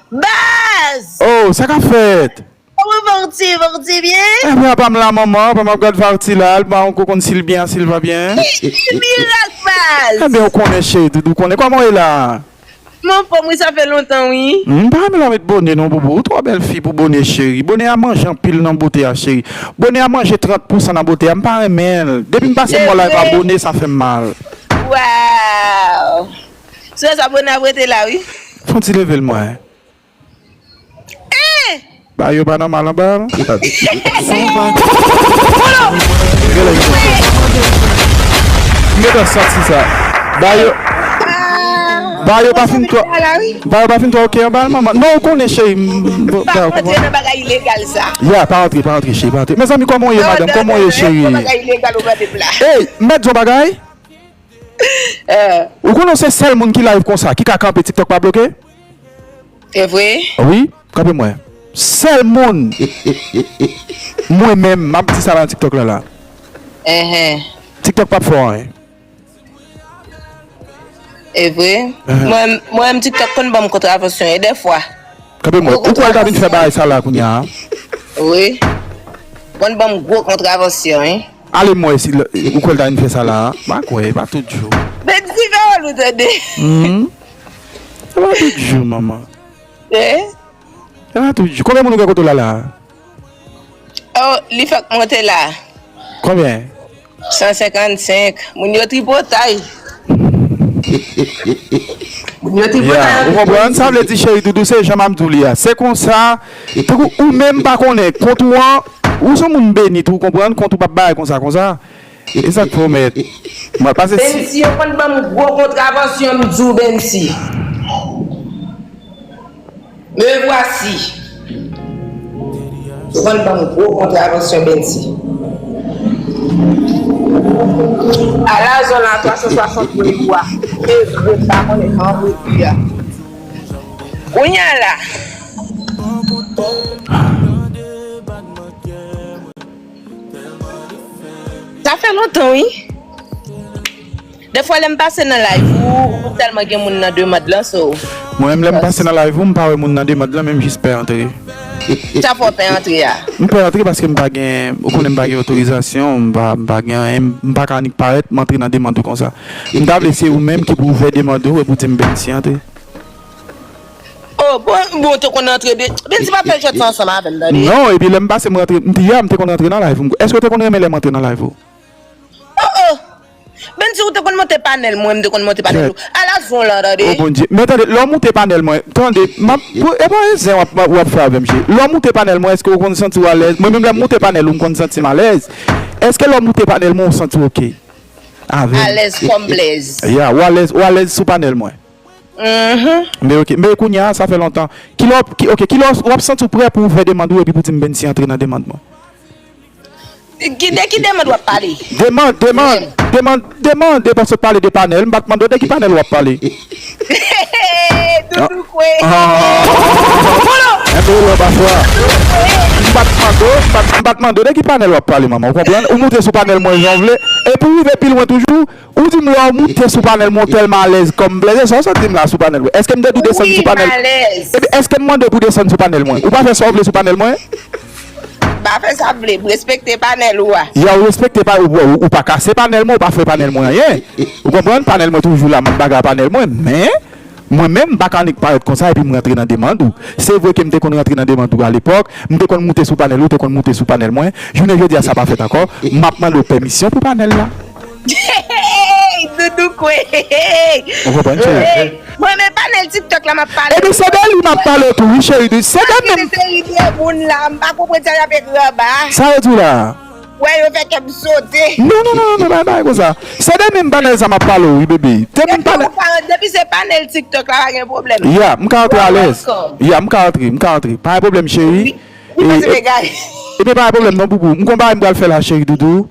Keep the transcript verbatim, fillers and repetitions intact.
Baz! Oh, sa k ap fèt? Kòman Varti? Varti byen? Ebyen, apa m la, manman, apa m ap gad Varti la, l pa ankò konn si l byen, si l pa byen. Ki mirak, Baz! Ebyen, ou konnen, cheri, doudou konnen. Kòman w ye la? M anfòm, wi, sa fè lontan, wi. M pa renmen lè w met bone, non, boubou. Ou twò bèl fi pou bone, cheri. Bone a manje anpil nan bote a, cheri. Bone a manje trant pousan nan bote a. M pa renmen l. Depi m pase m wè w la, epa bone, sa fè m mal. Waw! Se sa, bone ap rete la, wi. Fè yon ti leve l, mwen. Eh! Ba yo pa nòmal anba a, non? Genlè m gentan santi sa. Ba yo, ba yo pa fin twò, ba yo pa fin twò oke anba a, manman. Non, ou konnen, cheri. M pa antre nan bagay ilegal sa. Ya, pa antre, pa antre, cheri, pa antre. Mezanmi, kòman w ye, madanm? Kòman w ye, cheri? Ey, m mèt di w yon bagay? Ou konnen w se sèl moun ki live konsa, ki ka kanpe TikTok pa bloke? E vre? Wi, kanpe mwen. Sèl moun, mwen menm, m ap di sa nan TikTok la la. Enhen. TikTok p ap fè w anyen. E vre? Enhen. Mwen, mwen menm TikTok konn ban m kontravansyon e dèfwa. Kanpe mwen. Ou kwè l ta vin fè bagay sa la kounye a? Wi. Konn ban m gwo kontravansyon, wi. Ale m wè si l, ou kwè l ta vin fè sa la a? M pa kwè, e pa tout jou. Bèt ti kawòl ou tande. Mhm. E pa tout jou, manman. Eh? E pa tout jou. Konbyen moun ou gen kote w la la a? Oh, li fèk monte la. Konbyen? San senkannsenk. Moun yo tripotay. Moun yo tripotay. Ya, ou konprann? Sa vle di, cheri doudou, se jan m ap di w li a. Se konsa, tankou ou menm pa konnen kont ou an, ou se yon moun beni tou, ou konprann, kont ou p ap bay konsa, konsa. E sa k fè w mèt. Mwen pase si Bensi, yo konn ban m gwo kontravansyon, m di w, Bensi. Me vwasi. Yo konn ban m gwo kontravansyon, Bensi. Alazon la, twa san swasant mil vwa. E vre, m pa konnen jan pou di a. Kounye a la. Sa fè lontan, wi. Defwa, lè m pase nan live ou, ou tèlman gen moun nan demand lan, so. Mwen menm, lè m pase nan live ou, m pa wè moun nan demand lan, men m jis pè antre. Sa fè w pè antre a? M pè antre paske m pa gen, ou konnen m pa gen otorizasyon, m pa, m pa gen anyen, m pa ka annik parèt, m antre nan demand ou konsa. M ta vle se ou menm ki pou ouvè demand ou epi w di m, Bensi, antre. Oh, bon, bon, ou te konn antre de, Bensi pa fè jwèt sa ansanm avè m, tande. Non, epi lè m pase, m rantre, m te, ya, m te konn rantre nan live ou. Èske w te konn renmen lè m antre nan live ou? Oh, oh! Bensi, ou te konn monte panèl mwen, m te konn monte panèl ou. Ala zon la, tande. Oh, Bondye. Men tande, lè w moute panèl mwen, tande, m ap, e pa zen w ap, w ap fè avè m, cheri. Lè w moute panèl mwen, èske w konn santi w alèz? Mwen menm, lè m moute panèl ou, m konn santi m alèz. Èske lè w moute panèl mwen, w santi w oke avè m? Alèz kòm blèz. Ya, w alèz, w alèz sou panèl mwen. Mhm. Men oke, men kounye a, sa fè lontan. Kilè w ap, ki, oke, kilè w ap santi w prè pou w ouvè demand ou epi pou di m, Bensi, antre nan demand mwen? Ki, de ki demand w ap pale? Demand, demand, demand, demand, de paske w pale de panèl, m pa t mande w de ki panèl w ap pale. Doudou kwe. Ah. Enben, lè w pa fwa. M pa t mande w, m pa t, m pa t mande w de ki panèl w ap pale, manman. Ou konprann? Ou moute sou panèl mwen jan w vle. Epi w rive pi lwen toujou, ou di m lè w moute sou panèl mwen, w tèlman alèz kòm blèz. Sa w santi m la sou panèl mwen? Èske m te di w desann sou panèl? Wi, m alèz. Epi, èske m mande w pou w desann sou panèl mwen? Ou pa fè sa w vle sou panèl mwen? M pa fè sa m vle, m respekte panèl ou a. Ya, ou respekte pa, ou, ou, ou pa kase panèl mwen, ou pa fè panèl mwen anyen. Ou konprann? Panèl mwen toujou la, m ap bagay panèl mwen, men mwen menm, m pa ka annik parèt konsa epi m rantre nan demand ou. Se vre ke m te konn rantre nan demand ou alepòk, m te konn moute sou panèl ou, ou te konn moute sou panèl mwen. Jounen jodi a, sa pa fèt ankò. M ap mande w pèmisyon pou panèl la. Hey, Doudou kwe. Ou konprann, cheri? Hey, mwen, men panèl TikTok la, m ap pale. Epi se de li m ap pale tou, wi, cheri. Se de menm. Seri de moun la, m pa konprann sa y ap ekri anba. Sa yo di w la? Wè, yo fè kè m sote. Non, non, non, non, non, pa, pa konsa. Se de menm panèl sa m ap pale w, wi, bebe. De menm panèl. Depi se panèl TikTok la, pa gen pwoblèm. Ya, m ka antre alèz. Ya, m ka antre, m ka antre. Pa gen pwoblèm, cheri. Ou panse m egare? Epi pa gen pwoblèm, non, boubou. M gon bagay m pral fè la, cheri doudou.